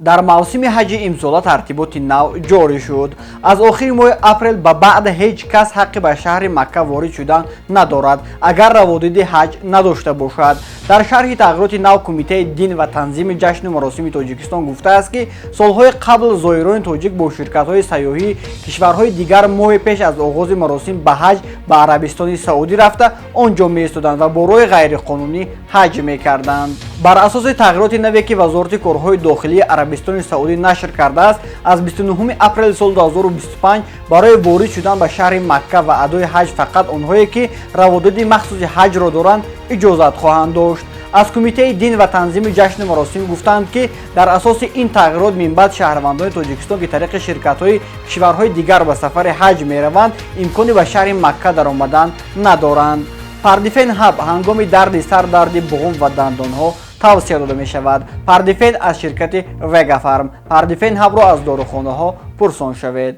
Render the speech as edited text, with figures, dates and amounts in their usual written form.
Дар мавсими ҳаҷи имсола тартиботи нав ҷорӣ шуд. Аз охири моҳи апрел ба баъд ҳеҷ кас ҳаққи ба шаҳри Макка ворид шудан надорад, агар раводиди ҳаҷ надошта бошад. Дар шарҳи тағйироти нав Кумитаи дин ва танзими ҷашну маросими Тоҷикистон гуфтааст, ки солҳои қабл зоирони тоҷик бо ширкатҳои сайёҳии кишварҳои дигар моҳе пеш аз оғози маросим ба ҳаҷ ба Арабистони Саудӣ рафта, он ҷо меистоданд ва бо роҳи ғайриқонунӣ ҳаҷ мекарданд. Бар асоси тағйироти наве, ки Вазорати корҳои дохилии Арабистони Саудӣ нашр кардааст, аз 29 апрели соли 2025 барои ворид шудан ба шаҳри Макка ва адои ҳаҷ фақат онҳое, ки раводиди махсуси ҳаҷро доранд, иҷозат хоҳанд дошт. Аз Кумитаи дин ва танзими ҷашну маросим гуфтанд, ки дар асоси ин тағйирот минбаъд шаҳрвандони Тоҷикистон, ки тариқи ширкатҳои кишварҳои дигар ба сафари ҳаҷ мераванд, имкони ба шаҳри Макка даромадан надоранд. Пардифен Ҳаб ҳангоми дарди сар, дарди буғум ва дандонҳо тавсия дода мешавад. Пардифен аз ширкати Вегафарм. Пардифен Ҳабро аз дорухонаҳо пурсон шавед.